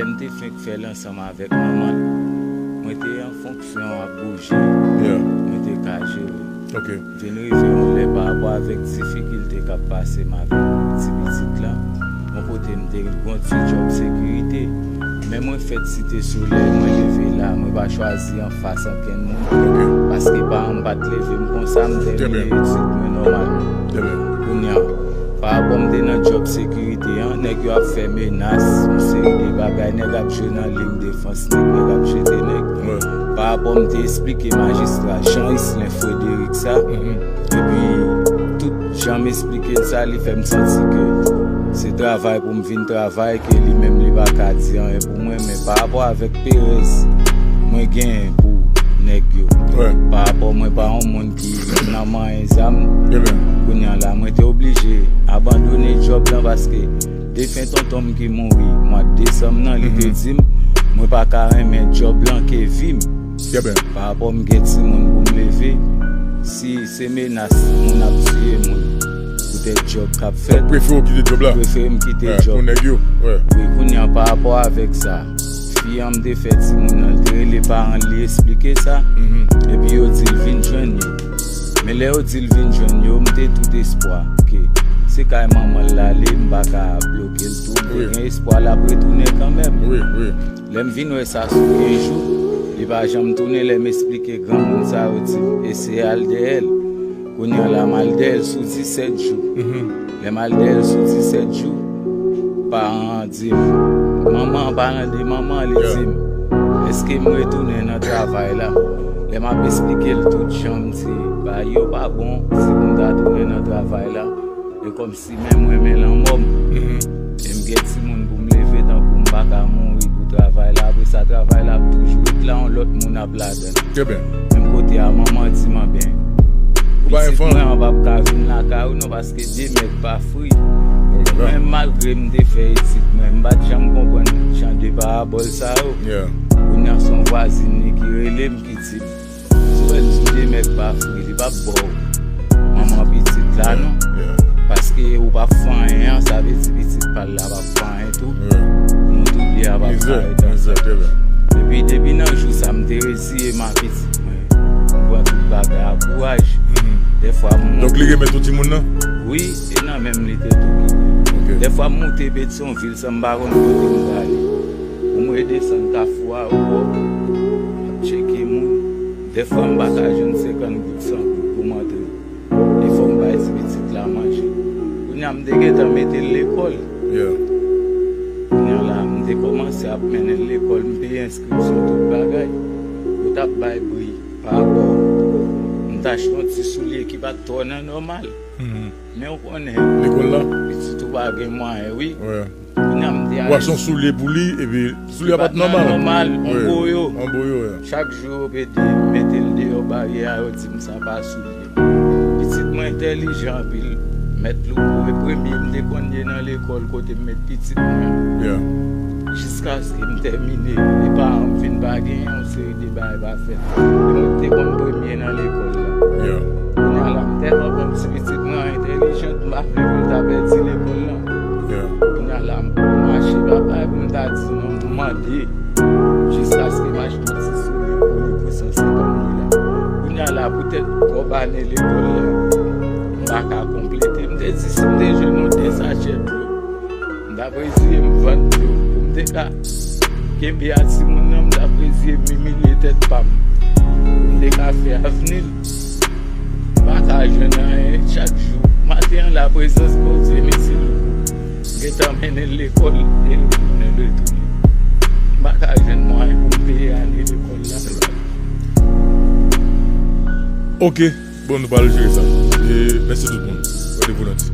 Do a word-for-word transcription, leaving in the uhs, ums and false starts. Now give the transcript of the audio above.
M te fenk fè l ansanm avèk manman l. Mwen te an fonksyon ap bouje. Yeah. Mwen te ka jere. Ok. M vin rive yon lè pa rapò avèk difikilte k ap pase m avèk ti pitit la. Yon kote m te gon ti djòb sekirite. Men mwen fèt Site Solèy, mwen leve la, mwen pa chwazi anfas ankenn moun. Ok. Paske paran m pa t leve m konsa, m tèmine etid mwen nòmalman. Kounye a, pa rapò m te nan djòb sekirite an, nèg yo ap fè menas, yon seri de bagay, nèg ap jwe nan liy defans nèg, nèg ap jete nèg. Pa rapò m te esplike majistra Jean Islin Frederick sa, epi tout jan m esplike l sa, li fè m santi ke se travay pou m vin travay, ke li menm li pa ka di anyen pou mwen, men pa rapò avèk perèz mwen genyen pou nèg yo. Pa rapò mwen pa yon moun ki nan manyen zam. Kounye a la, mwen te oblije abandone djòb lan paske defen tonton m ki mouri mwa desanm nan, li te di m, mwen pa ka renmen djòb lan ke vi m. Pa rapò m gen timoun pou m leve, si se menas moun ap tiye moun poutèt djòb k ap fèt, prefere w kite djòb la. Prefere m kite djòb pou nèg yo. Wi, kounye a pa rapò avèk sa, fi an m te fè timoun nan, li te rele paran l, li esplike sa. Epi yo di l vin jwenn yo. Men lè yo di l vin jwenn yo, m te tout espwa ke se kay manman l l ale, m pa ka bloke l tou. M te gen espwa l ap retounen kanmenm. Lè m vin wè sa sou kenz jou, li pa janm tounen. Lè m esplike granmoun sa yo di m, eseye al dèyè l. Kounye a la, m al dèyè l sou disèt jou. Lè m al dèyè l sou disèt jou, paran an di m, manman an, paran de manman an, li di m, èske m retounen nan travay la? Lè m ap esplike l tout jan m di bagay yo pa bon, si pou m ta tounen nan travay la, e kòmsi men mwen men lanmò m. E m gen timoun pou m leve, tankou m pa ka mouri pou travay la. Apre sa, travay la ap toujou ret la, yon lòt moun ap ladan l. Menm kote a, manman di m, anben, pitit mwen an p ap ka vin lakay ou non, paske de mèg pa fri. Mwen, malgre m te fè etid mwen, m pa t janm konprann jan de parabòl sa yo. Kounye a, se yon vwazin li ki rele m, ki di m, si w wè l di de mèg pa fri, li p ap ba w manman pitit la non. Paske ou p ap fè anyen an, sa vle di pitit pa l la p ap fè anyen tou. Nou tou de a p ap parèt ansanm. Epi depi nan jou sa, m te reziye m a pitit mwen. M pran tout bagay a kouraj. Dèfwa m... Donk li renmen tou timoun nan? Wi, e nan menm li te tou kite. Dèfwa m moute Petyonvil san m pa konn kote m prale. Pou m redesann Kafou a, ou wè, m ap tcheke moun. Dèfwa m pa ka jwenn senkant goud, san goud pou m antre. E fò m bay ti pitit la manje. Kounye a, m te gentan mete l lekòl. Kounye a la, m te kòmanse ap mennen l lekòl, m peye enskripsyon, tout bagay. Yo t ap bay bri pa rapò. M t achte yon ti soulye ki pa t twò nan nòmal. Men w konnen, pitit ou pa gen mwayen, wi. Kounye a m te ale. Ou achte yon soulye pou li, epi soulye a pa t nòmal. Nòmal, yon boyo. Yon boyo, wi. Chak jou yo pede mete l deyò baryè a, yo di m sa pa soulye. Pitit mwen entèlijan anpil. Mèt Louko e premye m te konn ye nan lekòl kote m met pitit mwen. Jiskaske m tèmine, e paran m vin pa gen yon seri de bagay pa fèt. E mwen te konn premye nan lekòl la. Kounye a la, m tèlman konn ti pitit mwen an entèlijan, m pa vle pou l ta pèdi lekòl lan. Kounye a la, m mache, papa, pou m ta di non, m mande. Jiskaske m achte yon ti soulye pou li pou san senkant dola. Kounye a la, poutèt kòb ane lekòl la, m pa ka konplete. M te di, si m te jwenn yon de sachè dlo, m t ap reziye m vann dlo pou m te ka kenbe a timoun nan, m t ap reziye m imilye tèt pa m pou m te ka fè avni l. M pa ka jwenn anyen. Chak jou, maten an, laprezans Bondye, mesi Louko, m gentan mennen l lekòl e l tounen retounen. M pa ka jwenn mwayen pou m peye ane lekòl la. Ok, bon, nou pral jere sa. E mèsi tout moun. Randevou lendi.